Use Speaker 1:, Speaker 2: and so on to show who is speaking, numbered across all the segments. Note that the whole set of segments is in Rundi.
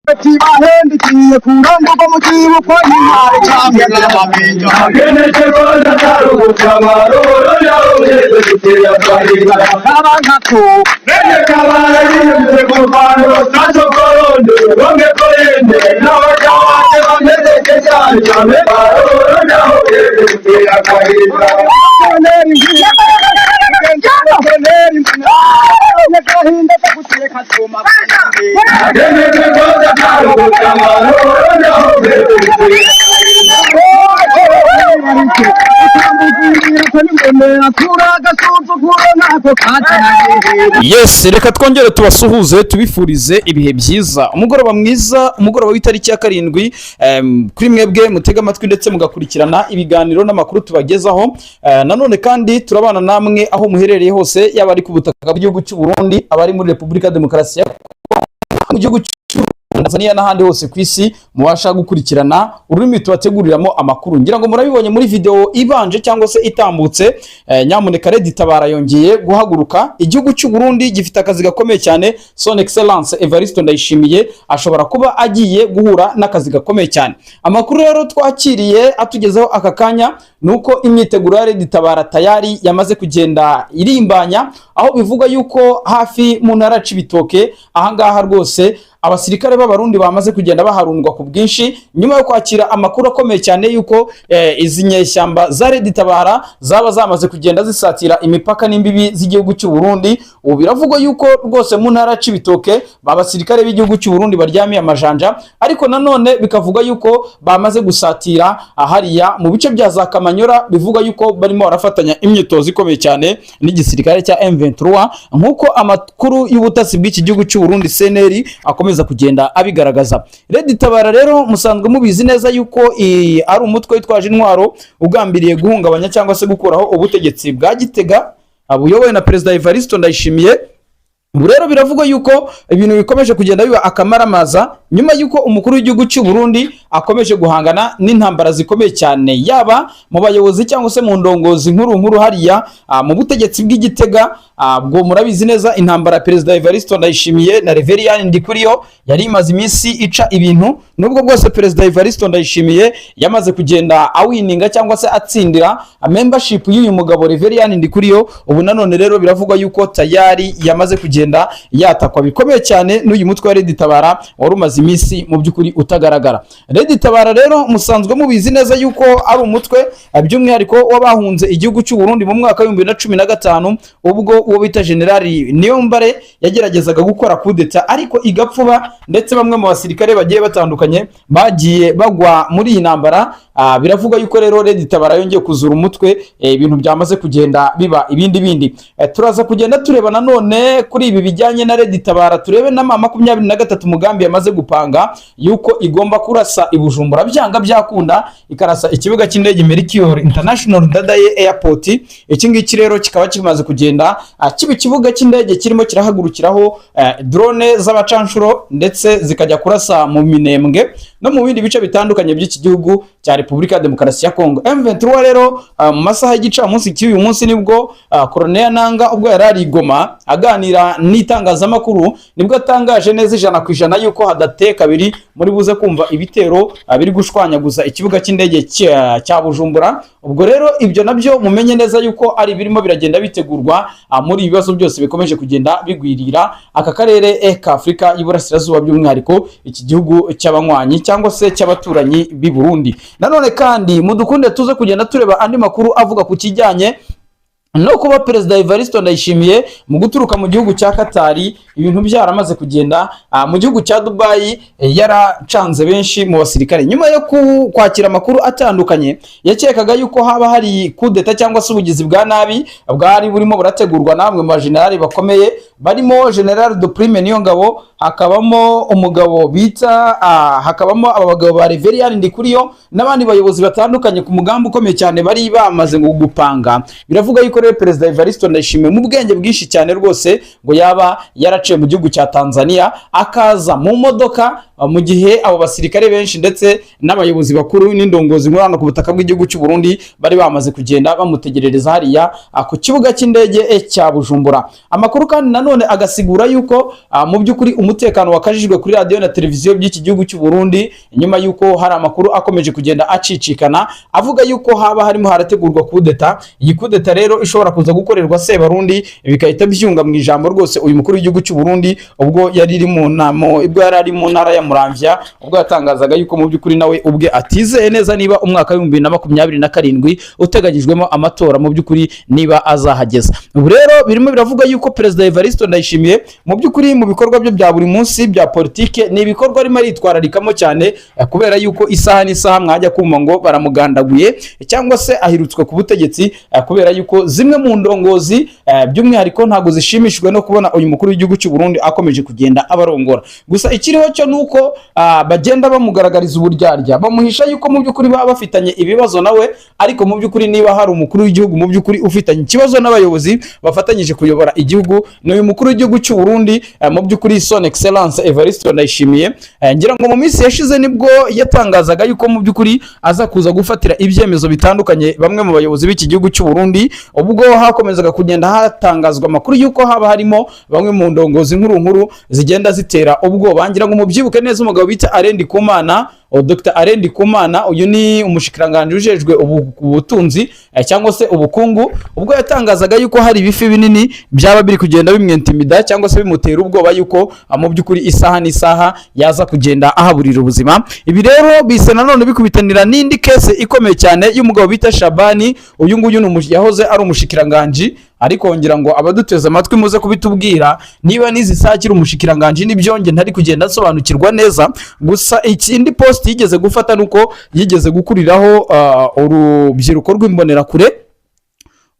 Speaker 1: Tibahendikiye kurangurwa mu kibuko n'intare canke n'ababija. Kabankako gahinda kaguteka tuma.
Speaker 2: Yes, reka twongere tubasuhuze, tubifurize ibihe byiza, umugoroba mwiza, umugoroba w'itariki ya 7, kuri mwebwe mutega amatwi ndetse mugakurikirana ibiganiro n'amakuru tubagezaho. Nanone kandi turabana namwe aho muherereye hose, yaba ari ku butaka bw'igihugu cy'u Burundi, abari muri Repubulika Demokarasi ya Kongo, mu gihugu cy'u Tanzania n'ahandi hose ku isi mubasha gukurikirana ururimi tubateguriramo amakuru. Ngira ngo murabibonye muri video ibanje cyangwa se itambutse, nyamuneka Red Tabara yongeye guhaguruka. Igihugu cy'u Burundi gifite akazi gakomeye cyane. Son Excellence Evariste Ndayishimiye ashobora kuba agiye guhura n'akazi gakomeye cyane. Amakuru rero twakiriye atugezeho aka kanya nuko imyiteguro ya Red Tabara tayari yamaze kugenda irimbanya, aho bivuga yuko hafi mu ntara ya Cibitoke ahangaha rwose abasirikare b'Abarundi bamaze kugenda baharundwa ku bwinshi, nyuma yo kwakira amakuru akomeye cyane yuko izi nyeshyamba za Red Tabara zaba zamaze kugenda zisatira imipaka n'imbibi z'igihugu cy'u Burundi. Ubu biravugwa yuko rwose mu ntara ya Cibitoke abasirikare b'igihugu cy'u Burundi baryamiye amajanja, ariko nanone bikavuga yuko bamaze gusatira ahariya mu bice bya za Kamanyora, bivugwa yuko barimo barafatanya imyitozo ikomeye cyane n'igisirikare cya M23, nk'uko amakuru y'ubutasi bw'iki gihugu cy'u Burundi CNL akomeza kugenda abigaragaza. Red Tabara rero musanzwe mubizi neza yuko ari umutwe witwaje intwaro ugambiriye guhungabanya cyangwa se gukuraho ubutegetsi bwa Gitega buyobowe na Perezida Evariste Ndayishimiye. Ubu rero biravugwa yuko ibintu bikomeje kugenda biba akamaramaza, nyuma yuko umukuru w'igihugu cy'u Burundi akomeje guhangana n'intambara zikomeye cyane, yaba mu bayobozi cyangwa se mu ndongozi nkuru nkuru hariya mu butegetsi bw'Igitega. Bwo murabizi neza intambara Perezida Evariste Ndayishimiye na Reverien Ndikuriyo yari imaze iminsi ica ibintu, nubwo bwose Perezida Evariste Ndayishimiye yamaze kugenda awininga cyangwa se atsindira membership y'uyu mugabo Reverien Ndikuriyo. Ubu nanone rero biravugwa yuko tayari yamaze kugenda yatakwa bikomeye cyane n'uyu mutwe wa Red Tabara wari umaze iminsi mu by'ukuri utagaragara. Red Tabara rero musanzwe mubizi neza yuko ari umutwe by'umwihariko w'abahunze igihugu cy'u Burundi mu mwaka wa 2015, ubwo uwo bita General Niyombare yageragezaga gukora kudeta ariko igapfuba, ndetse bamwe mu basirikare bagiye batandukanye bagiye bagwa muri iyi ntambara. Biravugwa yuko rero Red Tabara yongeye kuzura umutwe, ibintu byamaze kugenda biba ibindi bindi. Turaza kugenda tureba nanone kuri ibi bijyanye na Red Tabara, turebe na M23 umugambi yamaze gupanga yuko igomba kurasa i Bujumbura byanga byakunda, ikarasa ikibuga cy'indege Melchior International Ndadaye Airport. Iki ngiki rero kikaba kimaze kugenda kiba ikibuga cy'indege kirimo kirahagurukiraho drone z'abacanshuro, ndetse zikajya kurasa mu Minembwe no mu bindi bice bitandukanye by'iki gihugu cya Repubulika ya Demokarasi ya Kongo. M23 rero mu masaha y'igicamunsi cy'uyu munsi nibwo Colonel Nanga, ubwo yari ari i Goma aganira n'itangazamakuru, nibwo atangaje neza 100% yuko hadateye kabiri muri buze kumva ibitero biri gushwanyaguza ikibuga cy'indege cya Bujumbura. Ubwo rero ibyo nabyo mumenye neza yuko ari ibirimo biragenda bitegurwa muri ibi bibazo byose bikomeje kugenda bigwirira aka karere ka Afurika y'Iburasirazuba, by'umwihariko iki gihugu cy'abanywanyi cyangwa se cy'abaturanyi b'i Burundi. Nanone kandi mudukunde tuze kugenda tureba andi makuru avuga ku kijyanye no kuba Perezida Evariste Ndayishimiye mu guturuka mu gihugu cya Katari ibintu byaramaze kugenda mu gihugu cya Dubai, yaracanze benshi mu basirikare nyuma yo kwakira amakuru atandukanye yakekaga yuko haba hari kudeta cyangwa se ubugizi bwa nabi bwari burimo burategurwa na bamwe mu bajenerali bakomeye, barimo General de Prime Niyongabo, hakabamo umugabo bita hakabamo aba bagabo ba Reverien Ndikuriyo n'abandi bayobozi batandukanye, ku mugambi ukomeye cyane bari bamaze ngo gupanga. Biravuga yuko rero Perezida Evariste Ndayishimiye mu bwenge bwinshi cyane rwose ngo yaba yaraciye mu gihugu cya Tanzania, akaza mu modoka mu gihe abo basirikare benshi ndetse n'abayobozi bakuru n'indongozi nkuru hano ku butaka bw'igihugu cy'u Burundi bari bamaze kugenda bamutegerereza hariya ku kibuga cy'indege cya Bujumbura. Amakuru kandi nanone agasigura yuko mu by'ukuri umutekano Umutekano wakajijwe kuri radiyo na televiziyo by'iki gihugu cy'u Burundi, nyuma y'uko hari amakuru akomeje kugenda acicikana avuga yuko haba harimo harategurwa kudeta. Iyi kudeta rero ishobora kuza gukorerwa Sebarundi, bigahita byunga mu ijambo rwose uyu mukuru w'igihugu cy'u Burundi ubwo yari iri mu nama, ubwo yari ari mu ntara ya Muramvya, ubwo yatangazaga yuko mu by'ukuri nawe ubwe atizeye neza niba umwaka wa 2027 uteganyijwemo amatora mu by'ukuri niba azahageza. Ubu rero birimo biravuga yuko Perezida Evariste Ndayishimiye mu by'ukuri mu bikorwa bye bya buri munsi bya politike ni ibikorwa arimo aritwararikamo cyane, kubera yuko isaha n'isaha mwajya kumva ngo baramugandaguye cyangwa se ahirutswe ku butegetsi, kubera yuko zimwe mu ndongozi by'umwihariko ntabwo zishimishijwe no kubona uyu mukuru w'igihugu cy'u Burundi akomeje kugenda abarongora. Gusa ikiriho cyo nuko bagenda bamugaragariza uburyarya, bamuhisha yuko mu by'ukuri baba bafitanye ibibazo nawe, ariko mu by'ukuri niba hari umukuru w'igihugu mu by'ukuri ufitanye ikibazo n'abayobozi bafatanyije kuyobora igihugu, ni uyu mukuru w'igihugu cy'u Burundi, mu by'ukuri Son Excellence Evariste Ndayishimiye. Ngira ngo mu minsi yashize nibwo yatangazaga yuko mu by'ukuri aza kuza gufatira ibyemezo bitandukanye bamwe mu bayobozi b'iki gihugu cy'u Burundi, ubwo hakomezaga kugenda hatangazwa amakuru yuko haba harimo bamwe mu ndongozi nkuru nkuru zigenda zitera ubwoba. Ngira ngo mubyibuke neza umugabo bita Alain Ndikumana, Dr Alain Ndikumana, uyu ni umushikiranganje ujejwe ubutunzi cyangwa se ubukungu, ubwo yatangazaga yuko hari ibifi binini byaba biri kugenda bimwentimida cyangwa se bimutera ubwoba yuko mu by'ukuri isaha n'isaha yaza kugenda ahaburira ubuzima. Ibi rero bise nanone bikubitanira n'indi case ikomeye cyane y'umugabo bita Shabani. Uyu nguyu ni yahoze ari umushikiranganji, ariko ngira ngo abaduteze amatwi muze kubitubwira niba n'izi saha akiri umushikiranganji, nibyo nge ntari kugenda nsobanukirwa neza. Gusa ikindi post yigeze gufata nuko yigeze gukuriraho urubyiruko rw'Imbonerakure.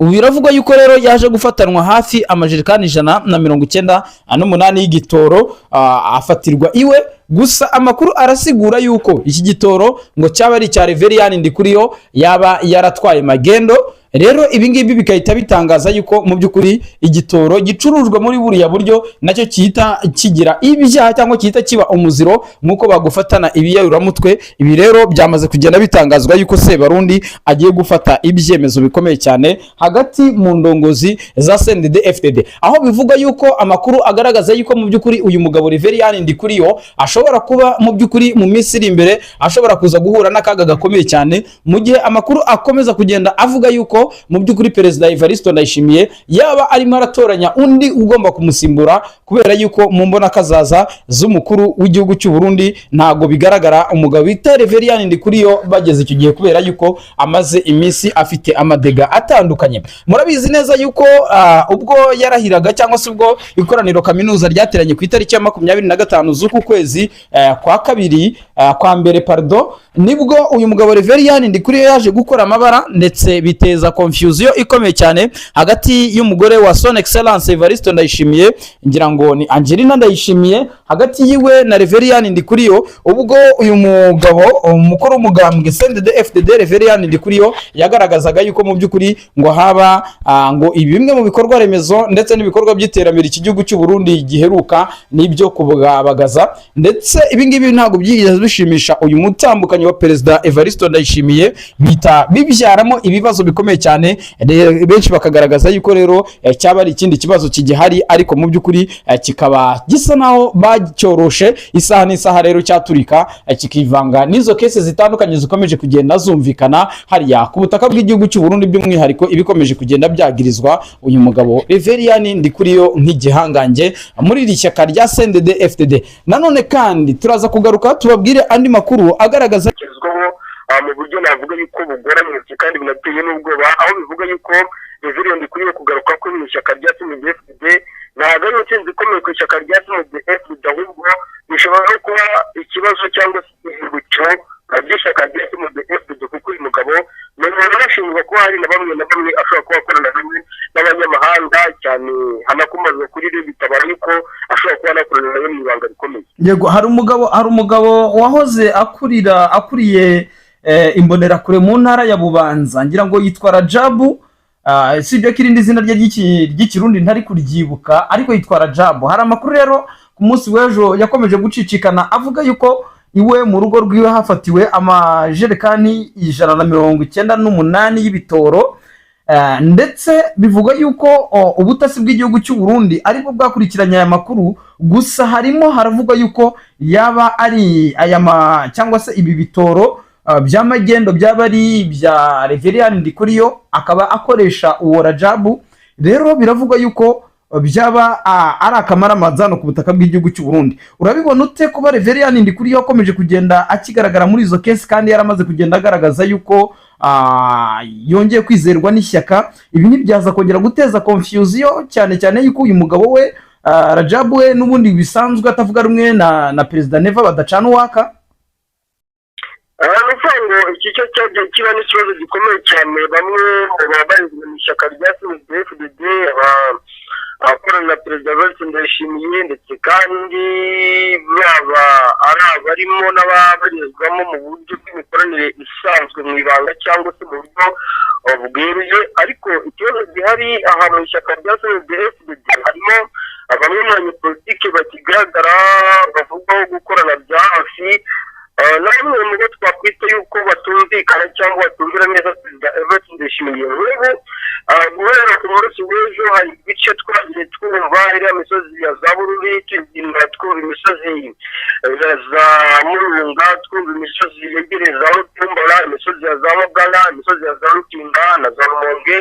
Speaker 2: Ubu biravugwa yuko rero yaje gufatanwa hafi amajerekani 198 y'igitoro, afatirwa iwe. Gusa amakuru arasigura yuko iki gitoro ngo cyaba ari icya Reveriyani Ndikuriyo yaba yaratwaye magendo. Rero ibi ngibi bigahita bitangaza yuko mu by'ukuri igitoro gicurujwe muri buriya buryo nacyo cyita kigira ibyaha cyangwa cyita kiba umuziro nk'uko bagufatana ibiyayuramutwe. Ibi rero byamaze kugenda bitangazwa yuko Sebarundi agiye gufata ibyemezo bikomeye cyane hagati mu ndongozi za CNDD FDD, aho bivuga yuko amakuru agaragaza yuko mu by'ukuri uyu mugabo Reveriyani Ndikuriyo ashobora kuba mu by'ukuri mu minsi iri imbere ashobora kuza guhura n'akaga gakomeye cyane, mu gihe amakuru akomeza kugenda avuga yuko mu by'ukuri Perezida Evariste Ndayishimiye yaba arimo aratoranya undi ugomba kumusimbura, kubera yuko mu mbona kazaza z'umukuru w'igihugu cy'u Burundi ntago bigaragara umugabo bita Reveriyani Ndikuriyo bageze icyo gihe, kubera yuko amaze iminsi afite amadega atandukanye. Murabizi neza yuko ubwo yarahiraga cyangwa se ubwo ikoraniro kaminuza ryateranye ku itariki ya 25 z'uku kwezi kwa kabiri, kwa mbere pardon, nibwo uyu mugabo Reveriyani Ndikuriyo yaje gukora amabara ndetse biteza confusion ikomeye cyane hagati y'umugore wa Son Excellence Evariste Ndayishimiye, ngira ngo ni Angelina Ndayishimiye, hagati yiwe na Reveriyani Ndikuriyo, ubwo uyu mugabo umukuru w'umugambwe CNDD FDD Reveriyani Ndikuriyo yagaragazaga yuko mu by'ukuri ngo haba ngo bimwe mu bikorwa remezo ndetse n'ibikorwa by'iterambere iki gihugu cy'u Burundi giheruka n'ibyo kubwabagaza. Ndetse ibi ngibi ntabwo byigeze bishimisha uyu mutambukanyi wa Perezida Evariste Ndayishimiye, bita bibyaramo ibibazo bikomeye cyane. Benshi bakagaragaza yuko rero cyaba ari ikindi kibazo kigihari, ariko mu by'ukuri kikaba gisa naho bacyoroshe, isaha n'isaha rero cyaturika, kikivanga n'izo case zitandukanye zikomeje kugenda zumvikana hariya ku butaka bw'igihugu cy'u Burundi, by'umwihariko ibikomeje kugenda byagirizwa uyu mugabo Reveriyani Ndikuriyo nk'igihangange muri iri shyaka rya CNDD FDD. Nanone kandi turaza kugaruka tubabwire andi makuru agaragaza
Speaker 3: Gutekerezwaho mu buryo navuga yuko bugoranye kandi binateye n'ubwoba, aho bivuga yuko Reveriyani Ndikuriyo kugaruka ko mu ishyaka rya CNDD-FDD ntabwo ari intsinzi ikomeye ku ishyaka rya CNDD-FDD, ahubwo bishobora no kuba ikibazo cyangwa se ihindukiro ry'ishyaka rya CNDD-FDD, kuko uyu mugabo ni umuntu unashinjwa kuba hari na bamwe na bamwe ashobora kuba akorana hamwe n'abanyamahanga cyane, hanakomazwa kuri rero bitabara yuko ashobora kuba anakorana nawe mu ibanga rikomeye.
Speaker 2: Yego, hari umugabo wahoze akurira akuriye Imbonerakure mu ntara ya Bubanza, ngira ngo yitwa Rajabu. Sibyo ko irindi zina rye ry'Ikirundi ntari kuryibuka, ariko yitwa Rajabu. Hari amakuru rero ku munsi w'ejo yakomeje gucicikana avuga yuko iwe mu rugo rwiwe hafatiwe amajerekani 198 y'ibitoro. Ndetse bivugwa yuko ubutasi bw'igihugu cy'u Burundi aribwo bwakurikiranye aya makuru. Gusa harimo haravugwa yuko yaba ari aya ma cyangwa se ibi bitoro bya magendo byaba ari ibya Reverien Ndikuriyo, akaba akoresha uwo Rajabu. Rero biravugwa yuko byaba ari akamaramazano ku butaka bw'igihugu cy'u Burundi. Urabibona ute kuba Reverien Ndikuriyo akomeje kugenda akigaragara muri izo case, kandi yaramaze kugenda agaragaza yuko yongeye kwizerwa n'ishyaka? Ibi ntibyaza kongera guteza confusion, cyane cyane yuko uyu mugabo we Rajabu we n'ubundi bisanzwe atavuga rumwe na Perezida Neva, badacana uwaka?
Speaker 3: Ni ukuvuga ngo iki cyo cyagiye kiba n'ikibazo gikomeye cyane. Bamwe mu babarizwa mu ishyaka rya CNDD-FDD, abakorana na Perezida Evariste Ndayishimiye, ndetse kandi baba ari abarimo n'ababarizwamo mu buryo bw'imikoranire isanzwe mu ibanga cyangwa se mu buryo bweruye. Ariko ikibazo gihari aha mu ishyaka rya CNDD-FDD, harimo bamwe mu banyepolitike bakigaragara bavugwaho gukorana bya hafi na bamwe mu bo twakwita yuko batumvikana cyangwa batumvira neza Perezida Evariste Ndayishimiye. Nk'ubu guhera ku munsi w'ejo hari ibice twagiye twumva, iriya misozi ya za Bururi, tugenda twumva imisozi ya za Murunga, twumva imisozi yegereye za Rutumbara, imisozi ya za Mugana, imisozi ya za Rutinda na za Rumonge,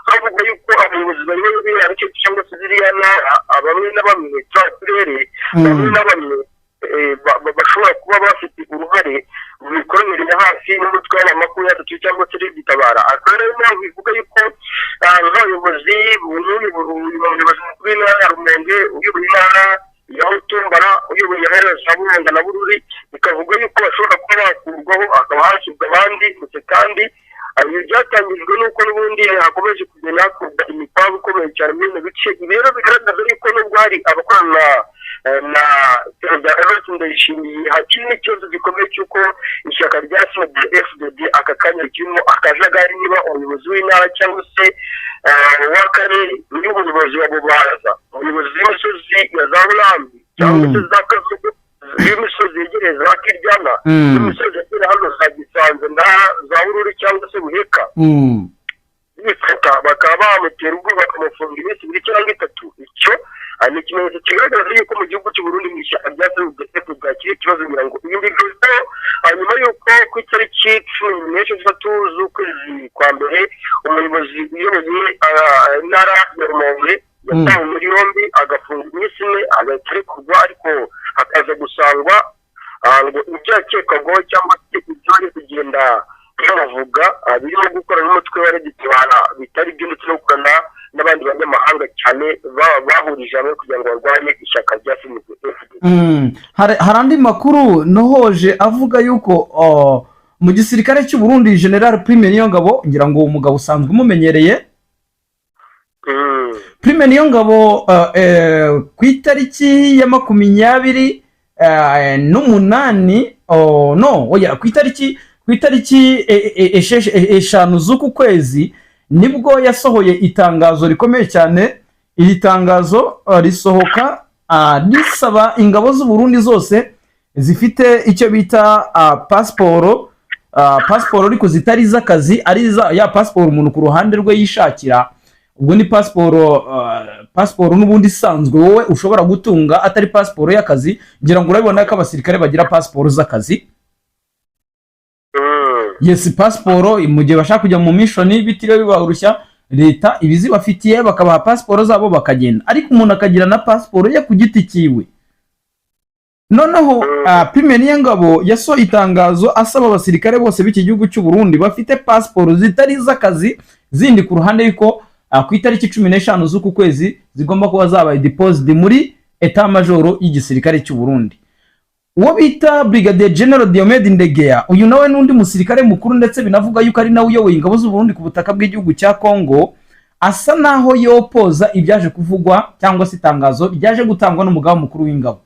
Speaker 3: havuga yuko abayobozi bayoboye biriya bice cyangwa se ziriya ntara, bamwe na bamwe, turiya turere, bamwe na bamwe bashobora kuba bafite uruhare mu mikoranire ya hafi n'umutwe wa 23 cyangwa se Tabara. Akaba ariyo mpamvu ivuga yuko nk'abayobozi, umuyobozi mukuru w'intara ya Rumonge, uyoboye intara ya Rutumbara, uyoboye intara za Burunga na Bururi, bikavuga yuko bashobora kuba bakurwaho hakaba hashyirwa abandi. Ndetse kandi ibi byatangijwe n'uko n'ubundi hakomeje kugenda hakorwa imikwabu ikomeye cyane muri bino bice. Ibi rero bigaragaza yuko nubwo hari abakorana na Perezida Evariste Ndayishimiye, hakiri n'ikibazo gikomeye cy'uko ishyaka rya CNDD-FDD aka kanya kirimo akajagari, niba umuyobozi w'intara cyangwa se w'akarere, niba umuyobozi wa Bubanza, umuyobozi w'imisozi ya za Burambi cyangwa se za Kazugu, w'imisozi yegereye za Kiryana, w'imisozi yegereye hano za Gisanze na za Bururi cyangwa se Buheka, bifata bakaba bamutera ubwoba bakamufunga iminsi 2 cyangwa 3. Icyo ni ikimenyetso kigaragaza yuko mu gihugu cy'u Burundi, mu ishyaka rya CNDD-FDD bwakiriye ikibazo. Ngira ngo ibi mbigezweho hanyuma y'uko ku itariki 16 z'ukwezi kwa mbere umuyobozi uyoboye intara ya Rumonge yatawe muri yombi, agafunga iminsi 4, agahita arekurwa, ariko hakaza gusangwa ngo ibyo yakekwagaho cyangwa se ibyo bari kugenda bamuvuga birimo gukora n'umutwe wa RED-Tabara bitari byo, ndetse no gukorana n'abandi banyamahanga cyane bahurije hamwe kugira ngo barwanye ishyaka rya CNDD-FDD.
Speaker 2: Hari andi makuru nohoje avuga yuko mu gisirikare cy'u Burundi, General Prime Niyongabo, ngira ngo uwo mugabo usanzwe umumenyereye, Prime Niyongabo, ku itariki ya 28, oh, no, oya, ku itariki 5 z'uku kwezi nibwo yasohoye itangazo rikomeye cyane. Iri tangazo risohoka risaba ingabo z'u Burundi zose zifite icyo bita pasiporo, ariko zitari iz'akazi, ari ya pasiporo umuntu ku ruhande rwe yishakira. Ubwo ni pasiporo n'ubundi isanzwe wowe ushobora gutunga, atari pasiporo y'akazi. Ngira ngo urabibona ko abasirikare bagira pasiporo z'akazi. Yes, pasiporo mu gihe bashaka kujya mu mission bitiriwe bibarushya, leta ibizibafitiye, bakabaha pasiporo zabo bakagenda. Ariko umuntu akagira na pasiporo ye ku giti cyiwe. Noneho Prime Niyongabo yasohoye itangazo asaba abasirikare bose b'iki gihugu cy'u Burundi bafite pasiporo zitari iz'akazi zindi ku ruhande yuko ku itariki 15 z'uku kwezi zigomba kuba zabaye deposit muri état-major y'igisirikare cy'u Burundi. Uwo bita Brigadier General Diomede Ndegeya, uyu nawe n'undi musirikare mukuru, ndetse binavuga yuko ari nawe uyoboye ingabo z'u Burundi ku butaka bw'igihugu cya Congo, asa naho yopoza ibyaje kuvugwa cyangwa se itangazo ryaje gutangwa n'umugaba mukuru w'ingabo.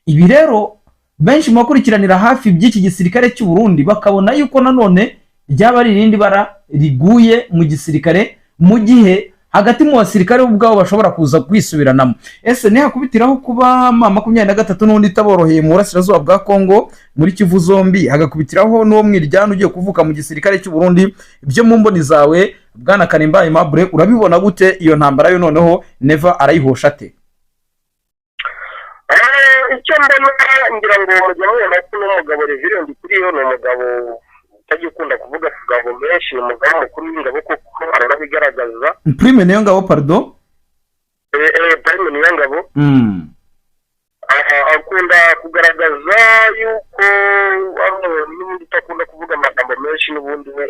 Speaker 2: Ibi rero benshi mu bakurikiranira hafi by'iki gisirikare cy'u Burundi bakabona yuko nanone ryaba ari irindi bara riguye mu gisirikare, mu gihe Hagati mu basirikare bo ubwabo bashobora kuza kwisubiranamo. Ese nihakubitiraho kuba M23 n'ubundi itaboroheye mu burasirazuba bwa Kongo, muri Kivu zombi, hagakubitiraho n'uwo mwiryane ugiye kuvuka mu gisirikare cy'u Burundi, ibyo mu mboni zawe, bwana Karimba Aimable, urabibona gute? Iyo ntambara yo noneho Neva arayihosha ate?
Speaker 3: Icyo mbona, ngira ngo mujya mubona ko n'umugabo Reverien Ndikuriyo ni umugabo utajya ukunda kuvuga amagambo menshi, ni umugabo mukuru w'ingabo kuko aranabigaragaza.
Speaker 2: Prime niyo ngabo, pardon.
Speaker 3: Prime Niyongabo. Akunda kugaragaza yuko ari umuntu n'ubundi utakunda kuvuga amagambo menshi, n'ubundi we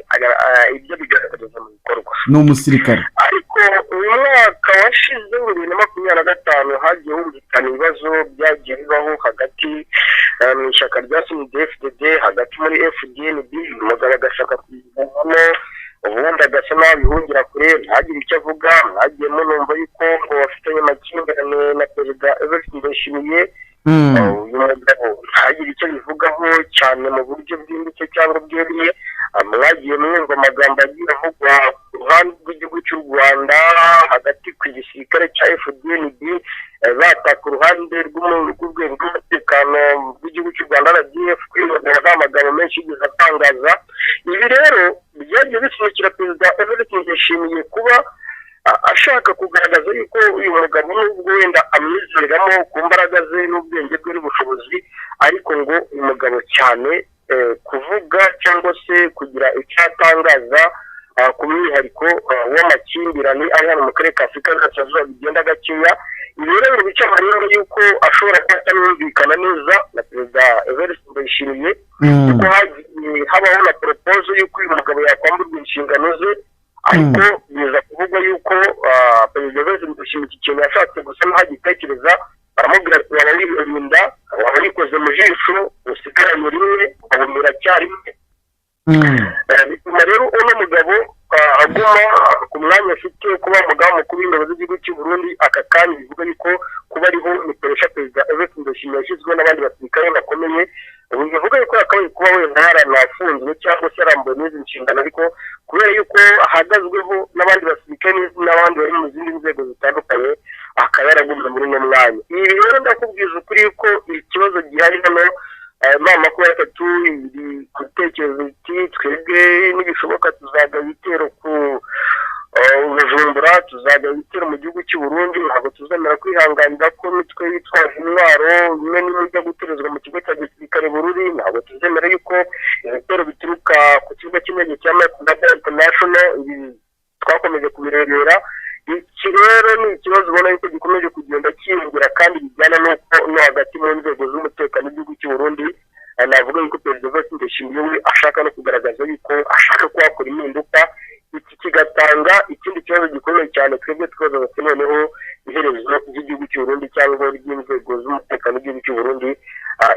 Speaker 3: ibyo bigaragaza mu bikorwa.
Speaker 2: Ni umusirikare.
Speaker 3: Ariko uyu mwaka washize, 2025, hagiye humvikana ibibazo byagiye bibaho hagati mu ishyaka rya CNDD-FDD, hagati muri FDNB, umugabo agashaka kuyivamo, ubundi agasa n'aho abihungira kure, ntagire icyo avuga. Mwagiye munumva yuko ngo bafitanye amakimbirane na Perezida Evariste Ndayishimiye. Uyu mugabo ntagire icyo bivugaho cyane mu buryo bwimbitse cyangwa bweruye. Mwagiye mwumva amagambo agiye avugwa ku ruhande rw'igihugu cy'u Rwanda, hagati ku gisirikare cya FDNB, bataka uruhande rw'urwego rw'umutekano rw'igihugu cy'u Rwanda, RDF. Kuri nta magambo menshi yigeze atangaza. Ibi rero byagiye bisunikira Perezida Evariste Ndayishimiye kuba ashaka kugaragaza yuko uyu mugabo, nubwo wenda amwizeramo ku mbaraga ze n'ubwenge bwe n'ubushobozi, ariko ngo uyu mugabo cyane kuvuga cyangwa se kugira icyo atangaza ku mwihariko w'amakimbirane ari hano mu karere ka Afurika y'Iburasirazuba bigenda gakeya. Ibi rero biri bica amarenga yuko ashobora kuba atanumvikana neza na Perezida Evariste Ndayishimiye, kuko hagiye habaho na proposal y'uko uyu mugabo yakwamburwa inshingano ze, ariko biza kuvugwa yuko Perezida Evariste Ndayishimiye iki kintu yashatse gusa n'aho agitekereza, baramubwira ati: "Waba wirinda, waba wikoze mu jisho, usigaranye rimwe ukabumira cyarimwe." Bituma rero uno mugabo aguma ku mwanya afite, kuba umugaba mukuru w'ingabo z'igihugu cy'u Burundi aka kanya. Bivuga yuko kuba ariho ni pressure Perezida Evariste Ndayishimiye yashyizweho n'abandi basirikare bakomeye. Ubu bivuga yuko yakabaye kuba wenda yaranafunzwe cyangwa se yarambuwe n'izi nshingano, ariko kubera yuko ahagazweho n'abandi basirikare n'abandi bari mu zindi nzego zitandukanye, akaba yaragumye muri uno mwanya. Ibi rero ndakubwiza ukuri yuko ikibazo gihari hano, M23 iri gutekereza iti: "Twebwe nibishoboka tuzagaba ibitero ku Bujumbura, tuzagaba ibitero mu gihugu cy'u Burundi. Ntabwo tuzemera kwihanganira ko imitwe yitwaje intwaro imwe n'imwe ijya guterezwa mu kigo cya gisirikare Bururi. Ntabwo tuzemera yuko ibitero bituruka ku kibuga cy'indege cya Mkapa International." Ibi twakomeje kubirebera. Iki rero ni ikibazo ubona yuko gikomeje kugenda cyiyongera, kandi bijyana n'uko no hagati mu nzego z'umutekano w'igihugu cy'u Burundi, navuga yuko Perezida Evariste Ndayishimiye we ashaka no kugaragaza yuko ashaka kuhakora impinduka. Iki kigatanga ikindi kibazo gikomeye cyane. Twebwe twibaza bati: "Noneho iherezo ry'igihugu cy'u Burundi cyangwa ry'inzego z'umutekano w'igihugu cy'u Burundi,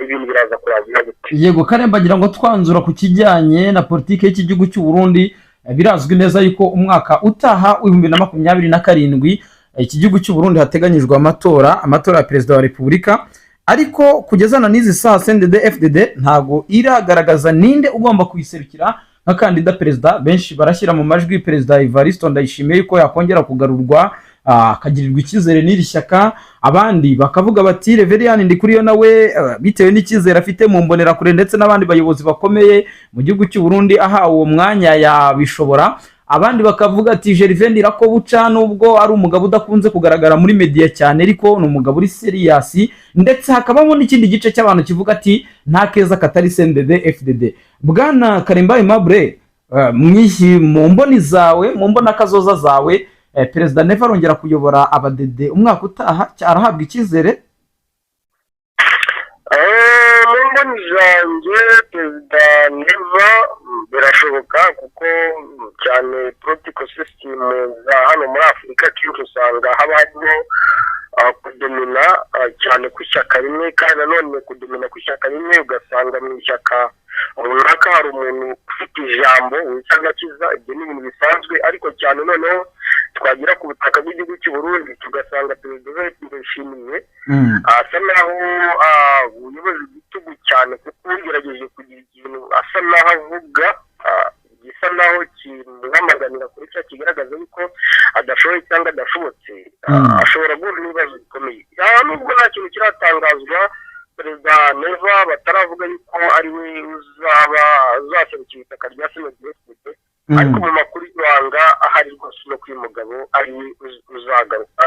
Speaker 3: ibintu biraza kurangira gute?"
Speaker 2: Yego Karemba, ngira ngo twanzura ku kijyanye na politiki y'iki gihugu cy'u Burundi, birazwi neza yuko umwaka utaha w'2027 iki gihugu cy'u Burundi hateganyijwe amatora ya perezida wa repubulika. Ariko kugeza na n'izi saha, CNDD FDD ntago iragaragaza ninde ugomba kuyiserukira nka kandida perezida. Benshi barashyira mu majwi Perezida Evariste Ndayishimiye yuko yakongera kugarurwa, akagirirwa icyizere n'iri shyaka. Abandi bakavuga bati Reverien Ndikuriyo nawe, bitewe n'icyizere afite mu mbonerakure ndetse n'abandi bayobozi bakomeye mu gihugu cy'u Burundi, ahawe uwo mwanya yabishobora. Abandi bakavuga ati Gervais Ndirakobuca, nubwo ari umugabo udakunze kugaragara muri media cyane, ariko ni umugabo uri serious. Ndetse hakabamo n'ikindi gice cy'abantu kivuga ati nta keza katari CNDD FDD. Bwana Karemba Aimable, mu mboni zawe, mu mbonakazoza zawe, Perezida Neva arongera kuyobora abadede umwaka utaha, arahabwa icyizere?
Speaker 3: Mu mboni zanjye, Perezida Neva birashoboka, kuko cyane political system za hano muri Afurika kenshi usanga haba harimo kudomina cyane kw'ishyaka rimwe, kandi nanone kudomina kw'ishyaka rimwe ugasanga mu ishyaka runaka hari umuntu ufite ijambo wica agakiza. Ibyo ni ibintu bisanzwe, ariko cyane noneho twagera ku butaka bw'igihugu cy'u Burundi tugasanga Perezida Evariste Ndayishimiye asa naho uyoboza igitugu cyane, kuko ugerageje kugira ikintu asa naho avuga gisa naho kimuhamaganira kure cyangwa kigaragaza yuko adashoboye cyangwa Ashobora guhura n'ibibazo bikomeye. Aha nubwo nta kintu kiratangazwa, Perezida Neva bataravuga yuko ari we uzaba uzaserukira ishyaka rya CNDD-FDD, ariko mu makuru y'ibanga ahari rwose no uyu mugabo ari we uzagaruka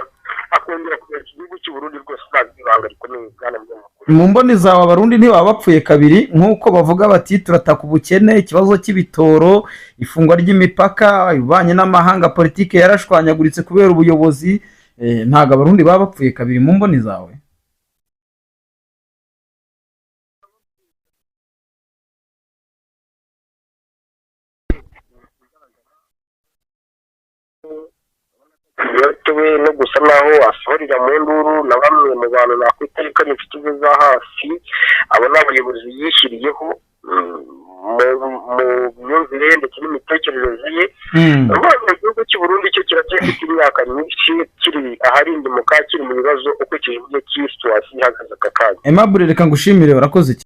Speaker 3: akongera kuyobora iki gihugu cy'u Burundi. Rwose ntabwo ibanga rikomeye, bwana munyamakuru.
Speaker 2: Mu mboni zawe, Abarundi ntibaba bapfuye kabiri, nk'uko bavuga bati turataka ubukene, ikibazo cy'ibitoro, ifungwa ry'imipaka, ububanyi n'amahanga, politiki yarashwanyaguritse kubera ubuyobozi. Ntabwo Abarundi baba bapfuye kabiri mu mboni zawe?
Speaker 3: Byatewe no gusa naho asohorera mu nduru na bamwe mu bantu nakwita yuko ari inshuti ze za hafi. Abo ni abayobozi yishyiriyeho mu myumvire ndetse n'imitekerereze ye. Urwego igihugu cy'u Burundi cyo kiracyafite imyaka myinshi kiri aharindimuka, kiri mu bibazo, ukurikije uburyo ki situation ihagaze aka kanya.
Speaker 2: Aimable, reka ngushimire, urakoze cyane.